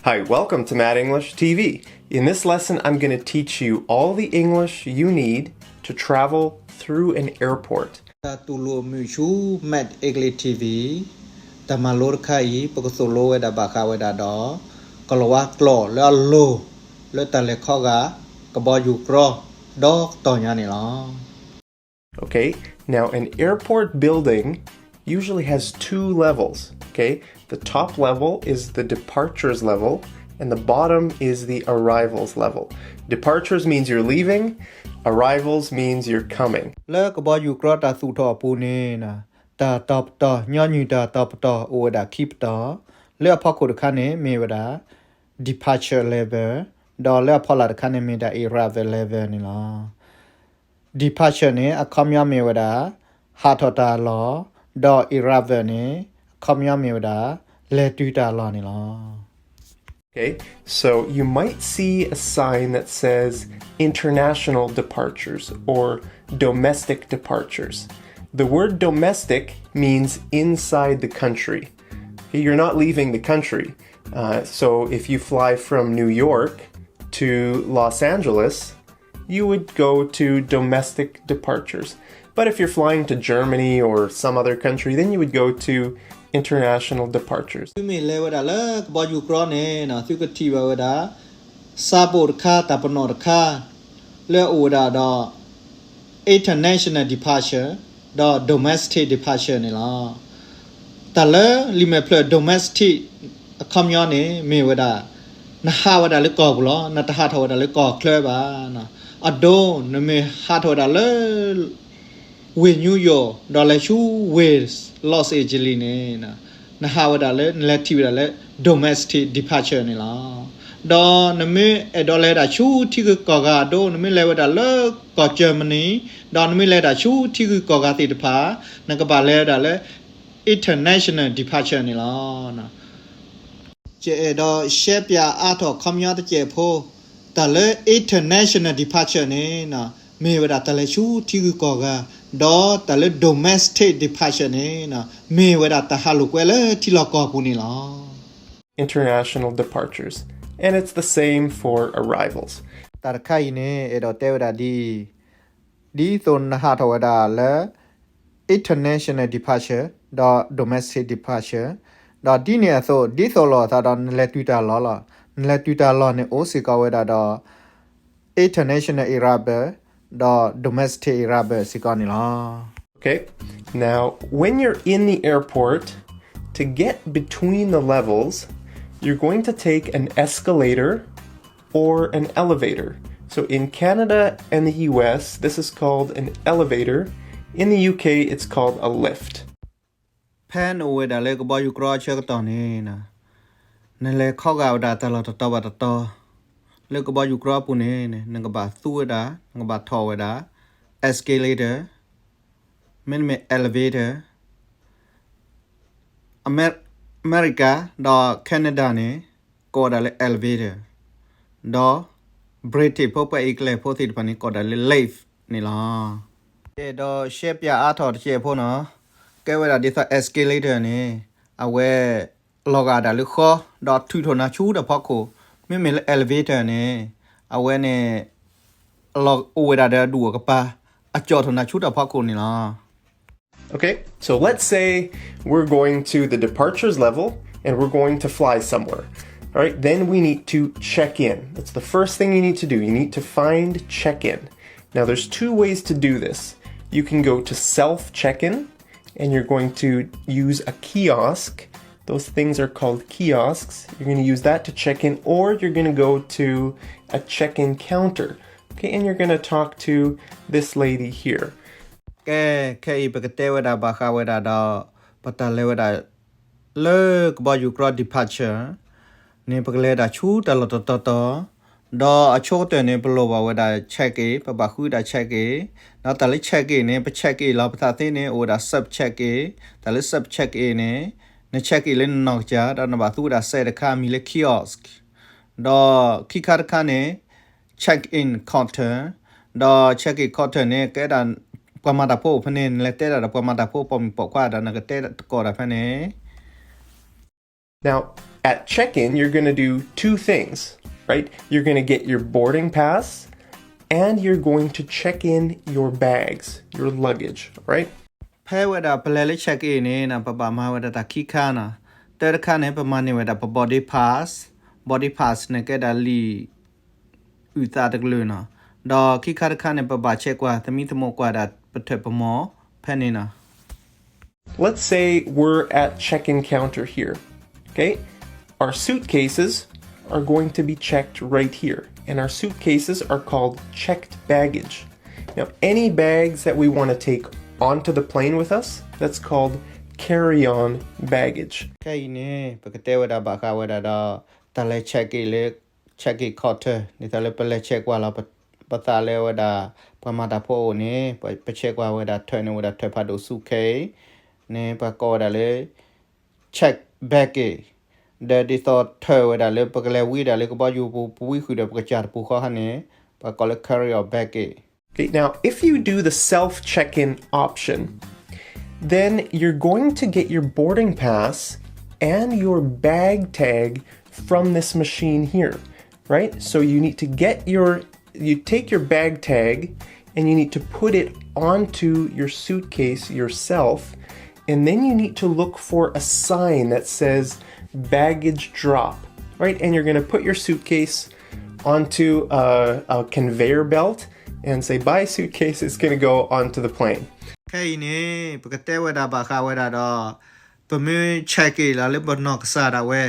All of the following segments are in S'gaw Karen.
Hi, welcome to Mad English T V. In this lesson, I'm going to teach you all the English you need to travel through an airport. တၢ်တူၢ်လိာ်မုာ်ဆူ Mad English T V တၢ်မၤလိတခါအံၤ ပကသိၣ်လိဝဲဒၣ်ဘၣ်ဃးဝဲဒၣ်ဒီး ကလီၤဝါကျိာ်လၢအလိၤ လၢတၢ်လဲၤခီဂာ် ကဘီယူၤကြီ ဒီးကတီၢ်ညါန့ၣ်လီၤ. Okay, now an airport building usually has two levels, okay? The top level is the departures level, and the bottom is the arrivals level. Departures means you're leaving, arrivals means you're coming. လၢကဘီယူၤကြီတၢ်သူၣ်ထီၣ်အပူၤန့ၣ် တၢ်တီၤပတီၢ် ညီနုၢ်တၢ်တီၤပတီၢ်အိၣ်ဝဲဒၣ်ခံပတီၢ်, လၢအဖီခိၣ်တခါန့ၣ်မ့ၢ်ဝဲဒၣ် departure level, ဒီးလၢအဖီလာ်တခါန့ၣ်မ့ၢ်ဒၣ် arrival level န့ၣ်လီၤ. Departure န့ၣ် အခီပညီမ့ၢ်ဝဲဒၣ် ဟးထီၣ်တၢ်လီၢ်, ဒီး arrival န့ၣ် အခီပညီမ့ၢ်ဝဲဒၣ် လဲၤတုၤတၢ်လီၢ်န့ၣ်လီၤ. Okay, so you might see a sign that says international departures or domestic departures. The word domestic means inside the country. Okay, you're not leaving the country. Uh, so if you fly from New York to Los Angeles, you would go to domestic departures. But if you're flying to Germany or some other country, then you would go to international departures. မ့မ့ၢ်လဲၤဝဲဒၣ်လၢကဘီယူၤကြီန့ၣ် သုကထံၣ်ဘၣ်ဝဲဒၣ် ဆါဘိၣ်တခါ တၢ်ပနီၣ်တခါ လၢအအိၣ်ဝဲဒၣ်ဒီး international departure ဒီး domestic departure န့ၣ်လီၤ. တၢ်လၢလံာ်မဲာ်ဖျၢၣ် domestic အခီပညီန့ၣ် မ့ၢ်ဝဲဒၣ် နဟးဝဲဒၣ်လၢကီၢ်ပူၤလီၤ, နတဟးထီၣ်ဝဲဒၣ်လၢကီၢ်ချၢဘၣ်. အဒိ နမ့ၢ်ဟးထီၣ်ဝဲဒၣ်လၢ ဝ့ၢ် New York ဒီးလဲၤဆူဝ့ၢ် Los Angeles န့ၣ် နဟးဝဲဒၣ်လၢ နလဲၤထံၣ်ဝဲဒၣ်လၢ domestic departure န့ၣ်လီၤ. ဒီးနမ့ၢ်အဲၣ်ဒိးလဲၤဒၣ်ဆူထံဂုၤကီၢ်ဂၤအဒိ နမ့ၢ်လဲၤဝဲဒၣ်လၢကီၢ် Germany ဒီးနမ့ၢ်လဲၤဒၣ်ဆူထံဂုၤကီၢ်ဂၤသ့ၣ်တဖၣ် နကဘၣ်လဲၤဝဲဒၣ်လၢ international departure န့ၣ်လီၤ. ယအဲၣ်ဒိးရှဲပၠးအါထီၣ်ခီပညီတစဲးဖိ, တၢ်လၢ international departure န့ၣ် မ့ၢ်ဝဲဒၣ်တၢ်လဲၤဆူထံဂုၤကီၢ်ဂၤ, ဒီးတၢ်လၢ domestic departure န့ၣ် မ့ၢ်ဝဲဒၣ်တၢ်ဟးလိာ်ကွဲလၢထံလီၢ်ကီၢ်ပူၤန့ၣ်လီၤ. International departures, and it's the same for arrivals. တၢ်တခါအံၤန့ၣ် အဲၣ်ဒိးတဲဝဲဒၣ်ဒ်အံၤ, ဒ်သိးနဟးထီၣ်ဝဲဒၣ်လၢ international departure ဒီး domestic departure, ဒီးဒ်န့ၣ်အသိး ဒ်သိးလိာ်အသးဒီးနလဲၤတုၤတၢ်လီၢ်လီၤ. နလဲၤတုၤတၢ်လီၢ်န့ၣ် အိၣ်စ့ၢ်ကီးဝဲဒၣ်ဒီး international arrival ဒီး domestic arrival စ့ၢ်ကီးန့ၣ်လီၤ. Okay, now when you're in the airport, to get between the levels, you're going to take an escalator or an elevator. So in Canada and the U S, this is called an elevator. In the U K, it's called a lift. ဖဲနအိၣ်ဝဲဒၣ်လၢကဘီယူၤကြီအဆၢကတီၢ်န့ၣ် နလဲၤခီဂာ်ဝဲဒၣ်တၢ်လီၢ်တတီၤဘၣ်တတီၤ လၢကဘီယူၤကြီအပူၤန့ၣ် နကဘၣ်သူဝဲဒၣ် နကဘၣ်ထီၣ်ဝဲဒၣ် escalator, မ့တမ့ၢ် elevator. အမဲရကၤဒီး Canada န့ၣ် ကိးဝဲဒၣ်လၢ elevator, ဒီး British ဖိ ပှၤအ့ကလဲးဖိသ့ၣ်တဖၣ်န့ၣ် ကိးဒၣ်လၢ lift န့ၣ်လီၤ. ကဲ ဒီးရှဲပၠးအါထီၣ်တစဲးဖိနီၤ, ကဲဝဲဒၣ်ဒ်သိး escalator န့ၣ် အဝဲ လီၤဂာ်ဒၣ်လၢဃီ ဒီးထုးထီၣ်နၤဆူတၢ်ဖီခိၣ်, မ့မ့ၢ်လၢ elevator န့ၣ် အဝဲန့ၣ် လီၤအိၣ်ဝဲဒၣ်ဒီးအဒူၣ်အကပၤ အကၠီၣ်ထီၣ်နၤဆူတၢ်ဖီခိၣ်န့ၣ်လီၤ. Okay, so let's say we're going to the departures level and we're going to fly somewhere. All right, then we need to check in. That's the first thing you need to do. You need to find check in. Now, there's two ways to do this. You can go to self check in, and you're going to use a kiosk. Those things are called kiosks. You're going to use that to check in, or you're going to go to a check in counter. Okay, and you're going to talk to this lady here. ကဲ ခဲအံၤပကတဲဝဲဒၣ်ဘၣ်ဃးဝဲဒၣ်ဒီး ပတၢ်လဲၤဝဲဒၣ် လၢကဘီယူၤကြီ departure န့ၣ် ပကလဲၤဒၣ်ဆူတၢ်လီၢ်တတီၤတီၤ, ဒီးအဆိကတၢၢ်န့ၣ် ပလိၣ်ဘၣ်ဝဲဒၣ် check in, ပဘၣ်ဃုဒၣ် check in, ဒီးတၢ်လၢ check in န့ၣ် ပ check in လီၤပသးသ့န့ၣ် အိၣ်ဝဲဒၣ် self check in, တၢ်လၢ self check in န့ၣ် န check in လၢနနီၢ်ကစၢ် ဒီးနဘၣ်သူဝဲဒၣ်စဲးတခါ မံၤလၢ kiosk, ဒီးခံခါတခါန့ၣ် check in counter, ဒီး check in counter န့ၣ် ကဲဒၣ်ပှၤမၤတၢ်ဖိအိၣ်ဖဲန့ၣ်, နလဲၤတဲဒၣ်ဒီးပှၤမၤတၢ်ဖိ ပိာ်မုၣ်ပိာ်ခွါဒီး နကတဲသကိးဒၣ်ဖဲန့ၣ် Now, at check-in, you're going to do two things, right? You're going to get your boarding pass and you're going to check in your bags, your luggage, right? ဖဲဝဲဒၣ်ပလဲၤလၢ check in န့ၣ်နီၤ ပဘၣ်မၤဝဲဒၣ်တၢ်ခံခါနီၤ. တၢတခါန့ၣ် ပမၤန့ၢ်ဝဲဒၣ်ပ boarding pass, boarding pass န့ၣ်ကဲဒၣ်လံာ် အုၣ်သးတကလုာ်နီၤ. ဒီးခံခါတခါန့ၣ် ပဘၣ် check ကွၢ် သမံသမိးကွၢ်ဒၣ်ပထၢၣ်ပမီၤဖဲန့ၣ်နီၤ. Let's say we're at check-in counter here. Okay? Our suitcases are going to be checked right here. And our suitcases are called checked baggage. Now, any bags that we want to take onto the plane with us, that's called carry-on baggage. ခဲအံၤန့ၣ် ပကတဲဝဲဒၣ်ဘၣ်ဃးဝဲဒၣ်ဒီး တၢ်လဲၤ check in လၢ check in counter ဒ်သိးလၢပလဲၤ check ကွၢ်လီၤ ပသးလၢဝဲဒၣ် ပှၤမၤတၢ်ဖိအအိၣ်န့ၣ် ပ check ကွၢ်ဝဲဒၣ်ထၢၣ်န့ၢ်ဝဲဒၣ်ထၢၣ်ဖးဒိၣ် suitcase န့ၣ် ပှၤကိးဝဲဒၣ်လၢ check baggage ဒီးဒ်သိးထၢၣ်ဝဲဒၣ်လၢပကလဲၤဝံဒၣ်လၢကဘီယူၤပူၤ ပဝံဃုာ်ဒီးပကစၢ်တပူၤဃီခါန့ၣ် ပှၤကိးလၢ carry on baggage. Okay, now, if you do the self check-in option, then you're going to get your boarding pass and your bag tag from this machine here, right? So you need to get your, you take your bag tag and you need to put it onto your suitcase yourself. And then you need to look for a sign that says baggage drop, right? And you're going to put your suitcase onto a, a conveyor belt and say, "Bye, suitcase, it's going to go onto the plane." ခဲအံၤန့ၣ် ပကတဲဝဲဒၣ်ဘၣ်ဃးဝဲဒၣ်ဒီး ပမ့ၢ် check in လီၤလၢပနီၢ်ကစၢ်ဒၣ်ဝဲ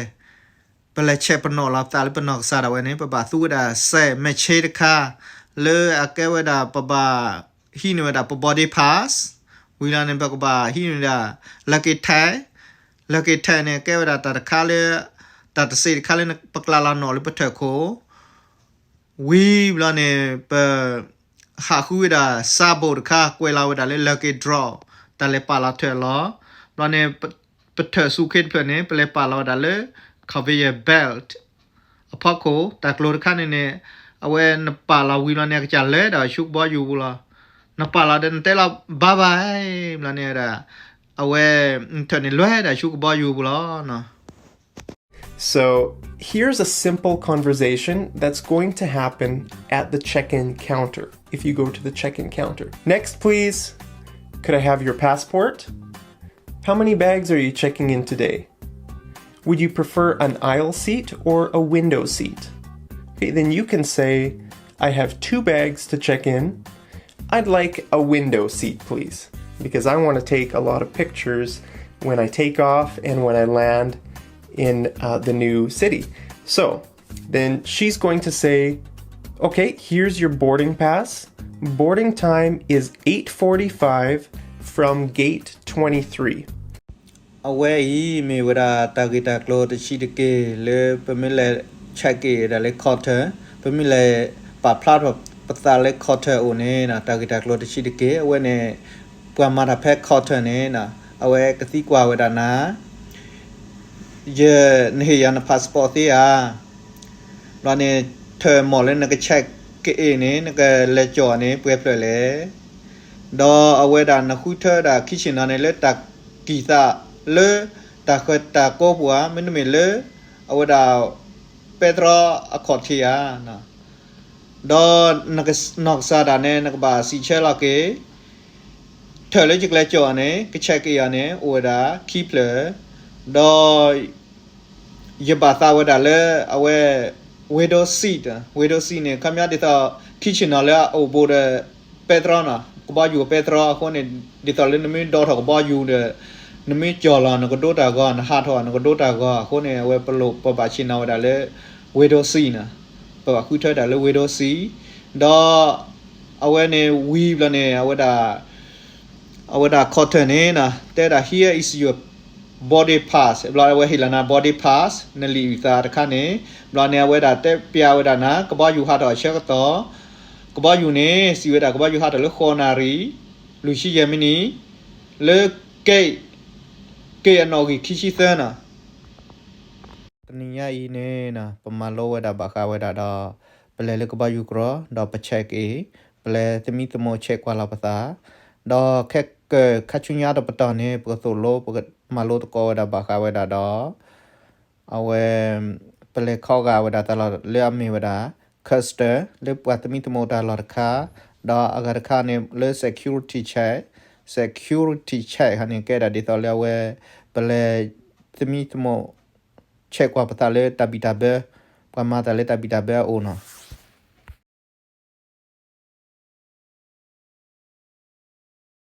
ပလဲၤ check ပနီၣ်လီၤပသးလၢပနီၢ်ကစၢ်ဒၣ်ဝဲန့ၣ် ပဘၣ်သူဝဲဒၣ်စဲးမဲာ်ဆ့တခါ လၢအကဲဝဲဒၣ်ပဘၣ်ဟံးန့ၢ်ဝဲဒၣ်ပ boarding pass, ဝံၤလီၤန့ၣ် ပကဘၣ်ဟံးန့ၢ်ဝဲဒၣ် luggage tag, luggage tag န့ၣ် ကဲဝဲဒၣ်တၢ်တခါလၢ တၢ်တစဲးတခါလၢပကျးလီၤနီၣ်လၢပထၢၣ်ခိၣ် ဝံၤဘျီန့ၣ် ပ ဟးဃုဝဲဒၣ် စးဘိၣ်တခါ ကွဲးလီၤဝဲဒၣ်လၢ luggage drop တၢ်လဲၤပာ်လီၤထၢၣ်လီၤ. ဘျီန့ၣ် ပ ပထၢၣ် suitcase တဖျၢၣ်န့ၣ် ပလဲၤပာ်လီၤဝဲဒၣ်လၢ conveyor belt အဖီခိၣ် တၢ်ကျိၤတခါန့ၣ်န့ၣ် အဝဲနပာ်လီၤဝံၤဘျီန့ၣ် အကစၢ်လဲၤဒၣ်ဆူကဘီယူၤပူၤလီၤ. နပာ်လီၤဒီးနတဲလီၤ bye bye ဘျီန့ၣ်ဝဲဒၣ် အဝဲ နထၢၣ်န့ၣ်လဲၤဒၣ်ဆူကဘီယူၤပူၤလီၤ. So here's a simple conversation that's going to happen at the check-in counter if you go to the check-in counter. Next, please. Could I have your passport? How many bags are you checking in today? Would you prefer an aisle seat or a window seat? Okay, then you can say, "I have two bags to check in. I'd like a window seat, please, because I want to take a lot of pictures when I take off and when I land in uh, the new city." So then she's going to say, "Okay, here's your boarding pass. Boarding time is eight forty-five from gate twenty-three." အဝဲအံၤမ့ၢ်ဝဲဒၣ်တၢ်ဂ့ၢ်တၢ်ကျိၤတဆံးတက့ၢ်လၢပမ့ၢ်လဲၤ check in ဒၣ်လၢ counter, ပမ့ၢ်လဲၤပာ်ဖျါထီၣ်ပသးလၢ counter အအိၣ်န့ၣ် တၢ်ဂ့ၢ်တၢ်ကျိၤတဆံးတက့ၢ်. အဝဲန့ၣ် ပှၤမၤတၢ်ဖဲ counter န့ၣ် အဝဲကသံကွၢ်ဝဲဒၣ်နၤ ယ နဟ့ၣ်ယၤန passport သ့ဧါ. ဘျီန့ၣ် ထၢၣ်မီၣ်လၢနက check in န့ၣ် နကလဲၤကၠီၣ်န့ၣ် ပှဲၤဖျၢၣ်လဲၣ်. ဒီးအဝဲဒၣ်နဃုထၢဒၣ်ခံဆ့ၣ်နီၤန့ၣ် လၢတၢ်ကံၢ်သးလၢတၢ်ဃၢၤတၢ်ကိးပူၤဧါ, မ့တမ့ၢ်လၢ အဝဲဒၣ် ပဲတြီအခီၣ်ထံးဧါ. ဒီးနက နီၢ်ကစၢ်ဒၣ်န့ၣ် နကဘၣ်စံးဆၢလီၤက့ၤ ထၢၣ်လၢယကလဲၤကၠီၣ်အီၤန့ၣ် က check in အီၤန့ၣ် အိၣ်ဝဲဒၣ်ခံဖျၢၣ်, ဒီး ယဘၣ်သးဝဲဒၣ်လၢအဝဲ window seat, window seat န့ၣ် ခီပညီဒ်သိး ခံဆ့ၣ်နီၤလၢအအိၣ်ဘူးဒီး ပဲတြီနီၤ, ကဘီယူၤပဲတြီအဃိန့ၣ် ဒ်သိးလၢနမ့ၢ်ဒိးထီၣ်ကဘီယူၤဒီး နမ့ၢ်ကၠီၣ်လီၤနကဒိတၢ်ဂီၤ, နဟးထီၣ်နကဒိတၢ်ဂီၤအဃိန့ၣ် အဝဲပလိၣ်ပဘၣ်ဆ့ၣ်နီၤဝဲဒၣ်လၢ window seat နီၤ, ပဘၣ်ဃုထၢဒၣ်လၢ window seat, ဒီး အဝဲန့ၣ်ဝံၤဘျီန့ၣ် အဝဲဒၣ် အဝဲဒၣ် counter န့ၣ် တဲဒၣ် here is your boarding pass ဘျီအဝဲဟ့ၣ်လီၤနၤ boarding pass နလံာ်အုၣ်သးတခါန့ၣ်, ဘျီန့ၣ် အဝဲဒၣ်တဲပျးဝဲဒၣ်နၤ ကဘီယူၤဟးထီၣ်အဆၢကတီၢ်, ကဘီယူၤန့ၣ် စံးဝဲဒၣ် ကဘီယူၤဟးထီၣ်လၢ ဃိးနၣ်ရံၣ် လွံၢ်ဆံယဲၢ်မံးနံး လၢ gate, gate အနီၣ်ဂံၢ်ခံဆံသၢနီၤ. တနံၤညါအံၤန့ၣ် ပမၤလိဝဲဒၣ်ဘၣ်ဃးဝဲဒၣ်ဒီး ပလဲၤလၢကဘီယူၤကြီ ဒီးပ check in, ပလဲၤသမံသမိး check ကွၢ်လီၤပသး, ဒီးခဲကၢၢ်ခါဆူညါတပတီၢ်န့ၣ် ပကသိၣ်လိ ပကမၤလိသကိးဝဲဒၣ်ဘၣ်ဃးဝဲဒၣ်ဒီး အဝဲ ပလဲၤခီဂာ်ဝဲဒၣ်တၢ်လီၢ်လၢအမ့ၢ်ဝဲဒၣ် custom လၢပှၤသမံသမိးတၢ်လီၢ်တခါ, ဒီးအဂၤတခါန့ၣ်လၢ security check, security check ဟန့ၣ် ကဲဒၣ်ဒ်သိးလၢအဝဲ ပလဲၤသမံသမိး check ကွၢ်ပသးလၢတၢ်ဘံၣ်တၢ်ဘၢ, ပှၤမၤတၢ်လၢတၢ်ဘံၣ်တၢ်ဘၢအအိၣ်နီၤ.